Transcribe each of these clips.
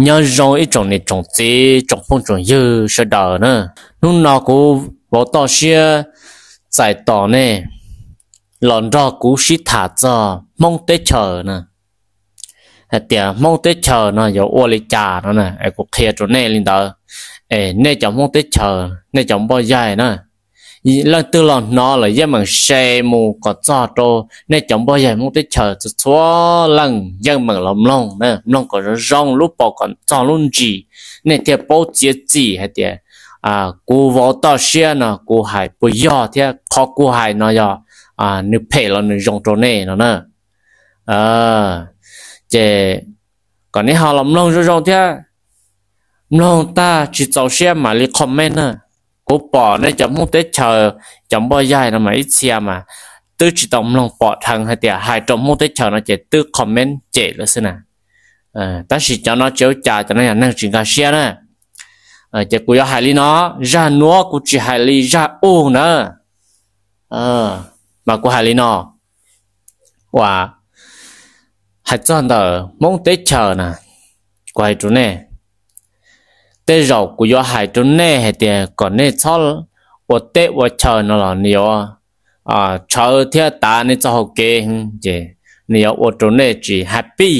Nyob zoo ib tsoom niam tsoom txiv tsoom phooj tsoom ywg sawv daws na. Hnub no kuv vauv toj siab txais tos nej los nrog kuv sib tham txog Hmoob teb chaws na, hais tias Hmoob teb chaws no yuav ua li cas no na, es kuv qhia rau nej li ntawd. Es nej cov Hmoob teb chaws, nej cov npoj yaig na, leej twg los hnov lawm yeej meem share mus kom txog rau nej cov npoj yaig Hmoob teb chaws txhua txhua leej yeej meem los mloog na, mloog kom zoo zoo lub paus kom txog lub ntsis, nej thiaj paub txiav txim hais tias kuv vauv toj siab no kuv hais puas yog thiab qhov kuv hais no yog nws phem los nws zoo rau nej no na. Ces kom nej ho los mloog zoo zoo thiab, mloog tag tsis txaus siab mam li comment na. Kuv pom nej cov Hmoob teb chaws, cov npoj yaig no mas ib txhia mas twb tsis tau mloog pom dheev hais tias hais rau Hmoob teb chaws no ces twb comment cem lawm xwb na. Tab sis cov no tsis ua cas, cov no yog neeg tsis nkag siab na. Ces kuv yuav hais li no, zaj nuav kuv tsis hais li zaj ub na, mas kuv hais li no, uas hais txog ntawm Hmoob teb chaws na, kuv hais rau nej, tej zaum kuv yuav hais rau nej hais tias kom nej txhob ua teb ua chaw no los nws yuav tshawv thiab tav nej txoj hau kev, ces nws yuav ua rau nej tsis happy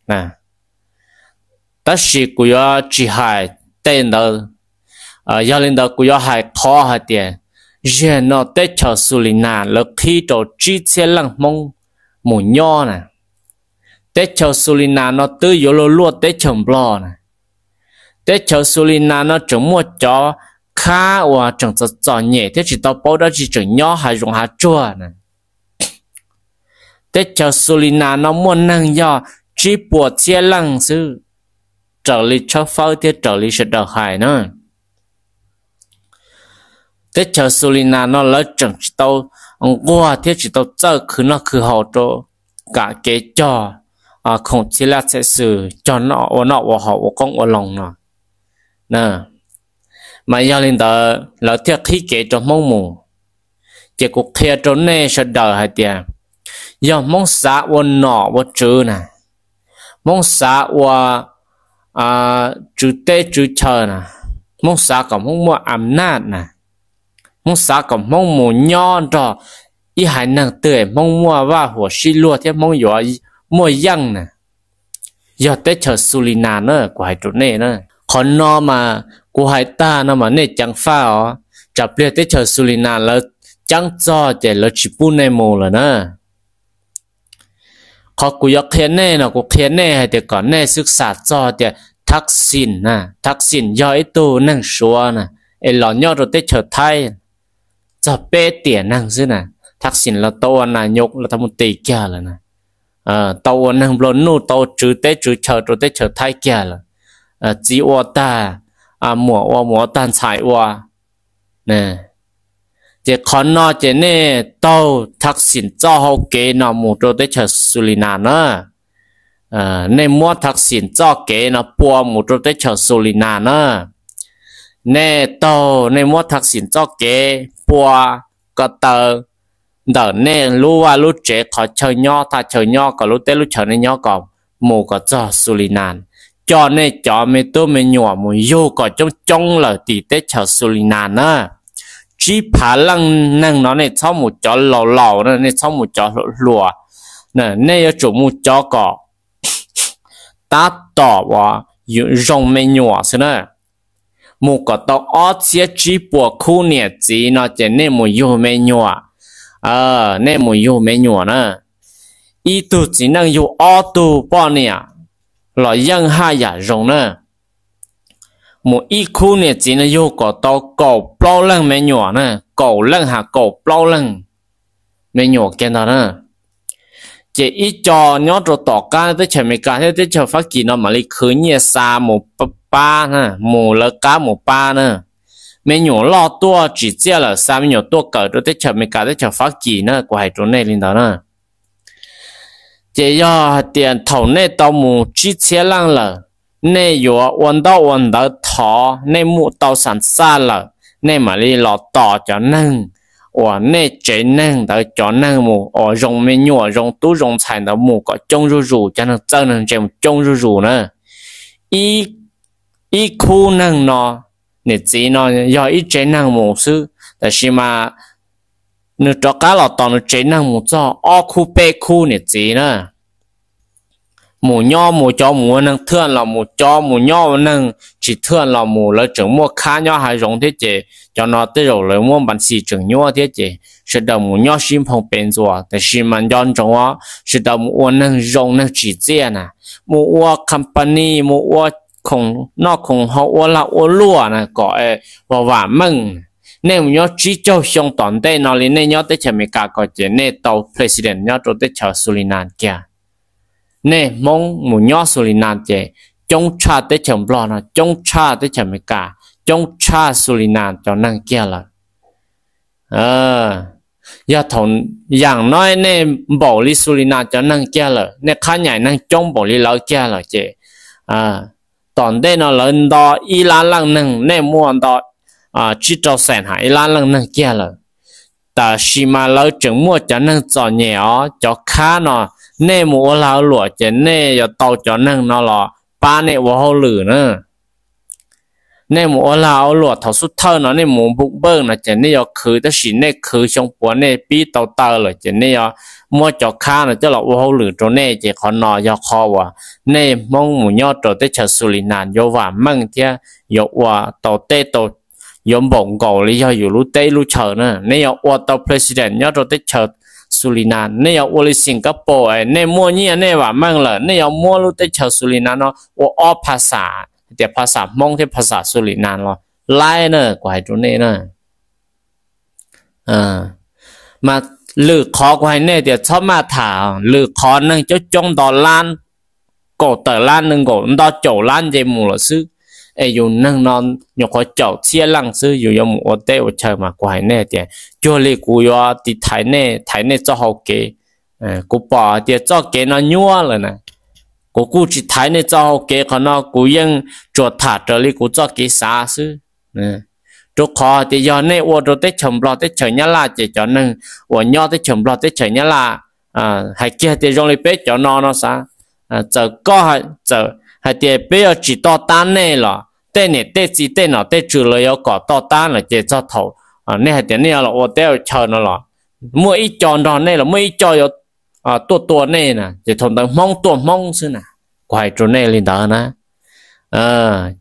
na. Tab sis kuv yuav tsis hais tej ntawd. Yog li ntawd kuv yuav hais qhov hais tias, ziag no teb chaws Xus Lis Nas lawv qhib rau tsib txhiab leej Hmoob mus nyob na. Teb chaws Xus Lis Nas no twb yuav luag luaj teb chaws Nplog na. Teb chaws Xus Lis Nas no tseem muaj cov khab uas tseem txom txom nyem thiab tsis tau paub dab tsi tseem nyob hav zoov hav tsuag na. Teb chaws Xus Lis Nas no muaj neeg yog tsib puas txhiab leej xwb, raws li tshawb fawb thiab raws li sawv daws hais na. Teb chaws Xus Lis Nas no lawv tseem tsis tau nquag thiab tsis tau txawj khwv noj khwv haus rau kam kev cog khoom txhij laj txhej xwm, cog ua noj ua haus ua qoob ua loo no. Mas yog li ntawd lawv thiaj qhib kev rau Hmoob mus. Ces kuv qhia rau nej sawv daws hais tias, yog Hmoob xav ua nom ua tswv na, Hmoob xav ua tswv teb tswv chaw na, Hmoob xav kom Hmoob muaj am naj na, Hmoob xav kom Hmoob mus nyob nrog ib haiv neeg twg Hmoob muaj vaj huam sib luag thiab Hmoob yuav muaj yeej na, yog teb chaws Xus Lis Nas na, kuv hais rau nej na. Qhov no mas kuv hais tag no mas nej ceev faj os, tsam pliag teb chaws Xus Lis Nas lawv ceeb txog ces lawv tsis pub nej mus lawm na. Qhov kuv yuav qhia nej no kuv qhia nej hais tias kom nej xwb xav txog tias Thaksin na, Thaksin yog ib tug neeg Suav na, es los nyob rau teb chaws Thaib txog peb tiam neeg xwb na. Thaksin los tau ua nas nyuj los tau mus tis kiag lawm na, tau ua neeg nplua nuj tau tswv teb tswv chaw rau teb chaws Thaib kiag lawm. Txiv ua tag muam ua, muam ua tag ntxhais ua. Ces qhov no ces nej taug Thaksin txoj hau kev no mus rau teb chaws Xus Lis Nas na. Nej muab Thaksin txoj kev no pua mus rau teb chaws Xus Lis Nas na. Nej taug, nej muab Thaksin txoj kev pua ko taw ntawm nej lub vaj lub tsev, qhov chaw nyob, thaj chaw nyob, kom lub teb lub chaw nej nyob kom mus kom txog Xus Lis Nas, coj nej cov me tub me nyuam mus yug kom coob coob lawm tim teb chaws Xus Lis Nas na. Tsib phav leej neeg no nej txhob mus cov laus laus na, nej txhob mus cov hluas hluas, nej yuav tsum mus cov kom tab tom uas zoo me nyuam xwb na. Mus kom tau ob txhiab tsib puas khub niam txiv no ces nej mus yug me nyuam, nej mus yug me nyuam na. Ib tug txiv neej yug ob tug poj niam los yeej haj yam zoo na. Mus ib khub niam txiv no yug kom tau kaum plaub leeg me nyuam na, kaum leej has kaum plaub leeg me nyuam kiag ntag na. Ces ib co nyob rau tom qab teb chaws Amelikas thiab teb chaws Fab Kis no mam li khwv nyiaj xa mus pab na, mus lawv qab mus pab na. Me nyuam loj tuaj tsim txiaj lawm xa me nyuam tuaj kawm rau teb chaws Amelikas teb chaws Fab Kis na, kuv hais rau nej li ntawd na. Ces yog hais tias thaum nej tau mus tsib txhiab leej lawm, nej yuav ua ntaub ua ntawv thov nej muaj tau xam xaj lawm, nej mam li los tos cov neeg uas nej tsev neeg ntawd cov neeg mus uas zoo me nyuam zoo tub zoo ntxhais ntawd mus kom coob zuj zus, cov neeg txawj neeg ntse mus coob zuj zus na. ib khub neeg no, niam txiv no yog ib tsev neeg mus xwb, tab sis mas nws rov qab los tos nws tsev neeg mus txog ob khub peb khub niam txiv na. Mus nyob mus cov mus ua neeg thwj los mus, cov mus nyob ua neeg tsis thwj los mus, lawv tseem muaj khab nyob hav zoov thiab ces cov no tej zaum lawv muab npas xis tseem nyuaj thiab ces sawv daws mus nyob sib nphoo pes ntxuas. Tab sis mas nco ntsoov, sawv daws mus ua neeg zoo neeg tsim txiaj na, mus ua company, mus ua khoom noj khoom haus, ua lag ua luam na kom vam meej. Nej mus nyob tsib caug xyoo tom ntej no li nej nyob teb chaws Amelikas ko ces nej tau president nyob rau teb chaws Suriname kiag. Nej Hmoob mus nyob Suriname ces coob tshaj teb chaws Nplog no, coob tshaj teb chaws Amelikas, coob tshaj Suriname cov neeg kiag lawm. Yog thaum yam no nej npaum li Suriname cov neeg kiag lawm, nej qhab nyaim neeg coob npaum li lawv kiag lawm ces tom ntej no lawv nto ib lab leej neeg, nej muaj nto tsib rau xees ham ib lab leej neeg kiag lawm. Tab sis mas lawv tseem muaj cov neeg txom nyem os, cov khab no, nej mus ua lag ua luam ces nej yuav tau cov neeg no los pab nej ua hauj lwm na. Nej mus ua lag ua luam thaum xub thawj no nej mus npoo npawj no ces nej yuav khwv, tab sis nej khwv xyoo puav nej pib tau taw lawm ces nej yuav muab cov khab no coj los ua hauj lwm rau nej. Ces qhov no yog qhov uas nej Hmoob mus nyob rau teb chaws Suriname yuav vam meej thiab yuav ua tau teb tau, yuav npaum nkaus li yog yus lub teb lub chaw na. Nej yuav ua tau president nyob rau teb chaws Suriname, nej yuav ua li Singapore es nej muaj nyiaj nej vam meej lawm, nej yuav muab lub teb chaws Suriname no ua ob phas xas, hais tias phas xas Hmoob thiab phas xas Suriname los laib na, kuv hais rau nej na. Mas lwm qhov kuv hais nej tias txhob maj tham, lwm qhov neeg coob coob nto lab, kaum tawm lab, nees nkaum nto caum lab nce mus lawm xwb. Es yus neeg no nyuam qhuav caum txhiab leej xwb, yus yuav mus ua teb ua chaw mas kuv hais nej tias cuag li kuv yuav tiv thaiv nej, thaiv nej txoj hau kev. Kuv pom hais tias txoj kev no nyuaj lawm na, kuv kuj tsis thaiv nej txoj hau kev, qhov no kuv yeej tsuas tham raws li kuv txoj kev xav xwb. Rau qhov tias yog nej ua rau teb chaws Nplog teb chaws Nyab Laj ces cov neeg uas nyob teb chaws Nplog teb chaws Nyab Laj hais kiag tias zoo li peb cov no no xav, txawm koj, txawm hais tias peb yuav tsis toj tab nej los tej niam tej txiv tej nom tej tswv lawv yuav kom toj tab lawm ces txog thaum nej hais tias nej yuav los ua teb ua chaw no los muaj ib co nrog nej los muaj ib co yuav tuaj tua nej na, ces thaum ntawd Hmoob tuaj Hmoob xwb na. Kuv hais rau nej li ntawd na.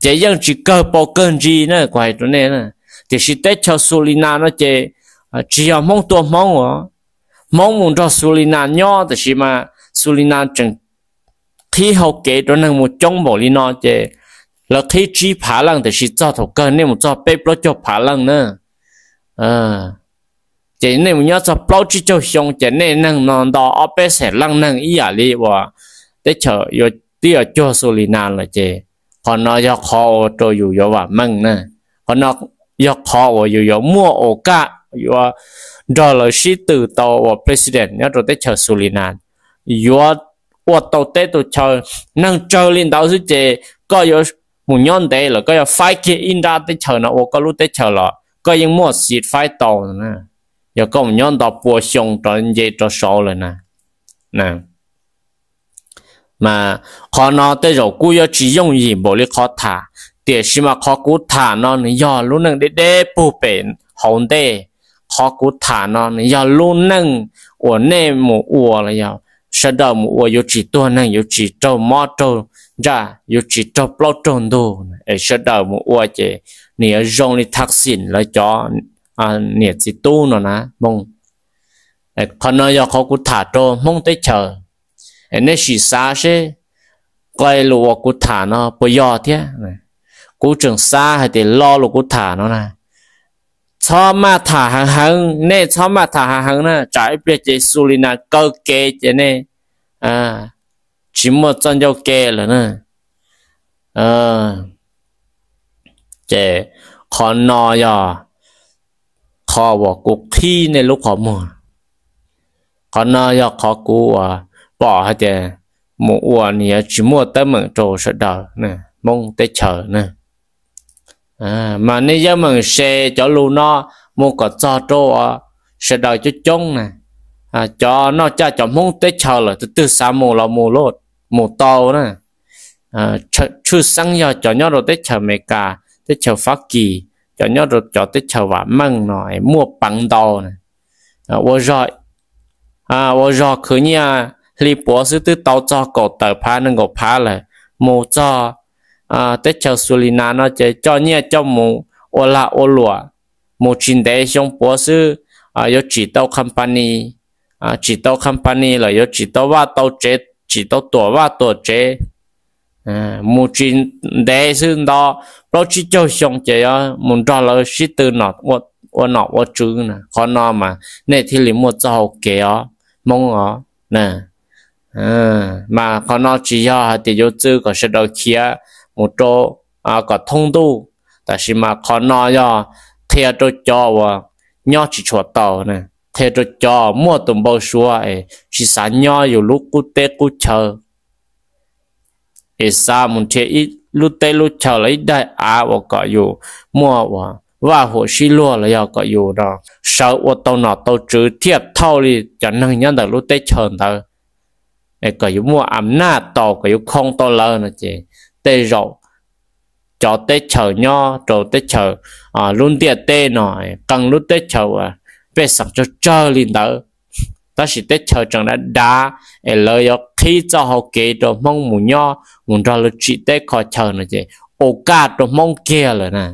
Ces yeej tsis kawg paus kawg ntsis na, kuv hais rau nej na. Tiam sis teb chaws Suriname no ces tsis yog Hmoob tua Hmoob os. Hmoob mus nrog Suriname nyob, tiam sis mas Suriname tseem qhib hau kev rau neeg mus coob npaum li no ces lawv qhib tsib phav leej, tiam sis txog thaum kawg nej mus txog peb plaub caug phav leej na. Ces nej mus nyob txog plaub tsib caug xyoo ces nej neeg no nto ob peb xees leej neeg ib yam li uas teb chaws twb yuav cuag Suriname lawm ces qhov no yog qhov ua rau yus yuav vam meej na. Qhov no yog qhov uas yus yuav muaj ua kaj yuav nrog lawv sib tw tau ua president nyob rau teb chaws Suriname, yuav ua tau teb tau chaw. Neeg tsawg li ntawd xwb ces koj yuav mus nyob ntev lawm koj yuav faib kiag ib nrab teb chaws no ua koj lub teb chaws los koj yeej muaj xiv faib tau. Yog koj mus nyob nto pua xyoo rov nce rov saud lawm na. Mas qhov no tej zaum kuj yuav tsis yooj yim npaum li qhov tham, tiam sis mas qhov kuv tham no nws yog lub neej deb deb puag pem hauv ntej. Qhov kuv tham no nws yog lub neej uas nej mus ua los yog sawv daws mus ua yuav tsis tuag neeg, yuav tsis raug mob raug ntsaj, yuav tsis raug plaub raug ntug es sawv daws mus ua ces nws yuav zoo li Thaksin lawv cov niam txiv tub no na Hmoob. Qhov no yog qhov kuv tham rau Hmoob teb chaws. Nej sim xav seb, qe lus uas kuv tham no puas yog thiab? Kuv tseem xav hais tias lo lus kuv tham no na, txhob maj tham heev heev, nej txhob maj tham heev heev na, tsam ib pliag ces Suriname kaw kev ces nej tsis muaj txoj ncauj ke lawm na. Ces qhov no yog qhov uas kuv qhib nej lub qhov muag. Qhov no yog qhov kuv uas pom hais tias mus ua nws yuav tsis muaj teeb meem rau sawv daws Hmoob teb chaws na. Mas nej yeej meem se cov lus no mus kom txog rau sawv daws coob coob na. Cov noj caj cov Hmoob teb chaws lawm tus twg xav mus los mus, mus tau na. tshwj xeeb yog cov nyob rau teb chaws Amelikas, teb chaws Fab Kis, cov nyob rau cov teb chaws vam meej no muaj peev ntau na. Ua zog khwv nyiaj hli puav xwb twb tau txog kaum tawm phav nees nkaum phav lawm. Mus txog teb chaws Suriname no ces coj nyiaj coj mus ua lag ua luam, mus tsis ntev xyoo puav xwb yuav tsim tau company, tsim tau company lawm yuav tsim tau vaj tau tsev, tsim tau tuam vaj tuam tsev. Mus tsis ntev xwb, nto plaub tsib caug xyoo ces yuav mus nrog lawv sib tw ua nom ua tswv na. Qhov no mas nej thiaj li muaj txoj hau kev os, Hmoob os. Mas qhov no tsis yog hais tias yuav txwv kom sawv daws khiav mus rau kom thoob ntuj, tab sis mas qhov no yog qhia rau cov uas nyob tsis tshua tau, qhia rau cov muaj tus npau suav es tsis xav nyob yus lub qub teb qub chaw, es xav mus nrhiav ib lub teb lub chaw los ib daim av uas kom yus muaj uas vaj huam sib luag los yog kom yus sawv ua tau nom tau tswv thiaj thauj li cov neeg nyob ntawm lub teb chaws ntawd, es kom yus muaj am naj tau, kom yus khoo tau lawv no ces tej zaum cov teb chaws nyob rau teb chaws lub ntiaj teb no, qee lub teb chaws uas pej xeem tsawg tsawg li ntawd, tab sis teb chaws tseem dav dav, es lawv yuav qhib txoj hau kev rau Hmoob mus nyob mus nrog lawv tsim teb kho chaw no ces ua kaj rau Hmoob kiag lawm na.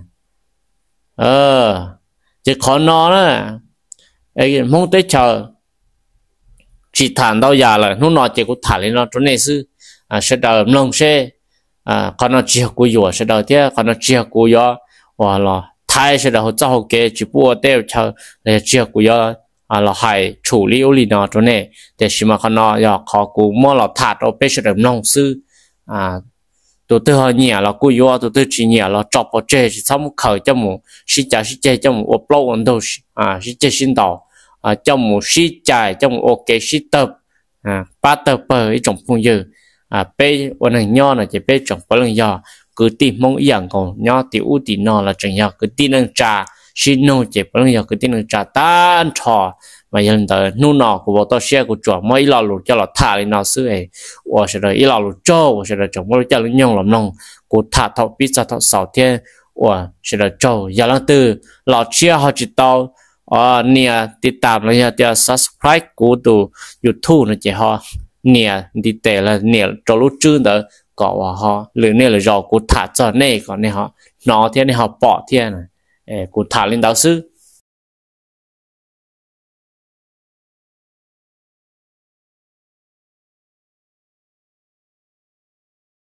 Ces qhov no na, Hmoob teb chaws tsis tham ntau yam lawm, hnub no ces kuv tham li no rau nej xwb. Sawv daws mloog seb, qhov no tsis yog kuv yuam sawv daws thiab qhov no tsis yog kuv yuav uas los thaiv sawv daws hauv txoj hau kev tsis pub ua teb ua chaw los yog tsis yog kuv yuav los hais tshum li ub li no rau nej, tiam sis mas qhov no yog qhov kuv muab los tham rau peb sawv daws mloog xwb. Tus twg ho nyiam los kuj yuav, tus twg tsis nyiam los tso pov tseg, tsis txhob muab khaws coj mus sib cav sib ceg, coj mus ua plaub ua ntug, sib ceg sib ntaus, coj mus sib cais, coj mus ua kev sib tawg, pab tawg pawg ib tsoom phooj ywg. Peb ua neeg nyob no ces peb tseem puav leej yog kwv tij Hmoob ib yam nkaus, nyob tim ub tim no los tseem yog kwv tij neej tsa, sib nug ces puav leej yog kwv tij neej tsa tag nrho. Mas yog li ntawd hnub no kuv vau toj siab kuv tsuas muab ib lo lus coj los tham li no xwb es ua sawv daws ib lo lus tsaug, ua sawv daws tseem muab lub caij lub nyoog los mloog kuv tham thaum pib txog thaum xaus thiab ua sawv daws tsaug. Yog leej twg los tshiab ho tsis tau nias tiv tam los yog tias subscribe kuv tus YouTube no ces ho nias ntiv tes los nias rau lub tswb ntawd kom uas ho lwm niaj lwm zaus kuv tham txog nej kom nej ho hnov thiab nej ho pom thiab. Kuv tham li ntawd xwb.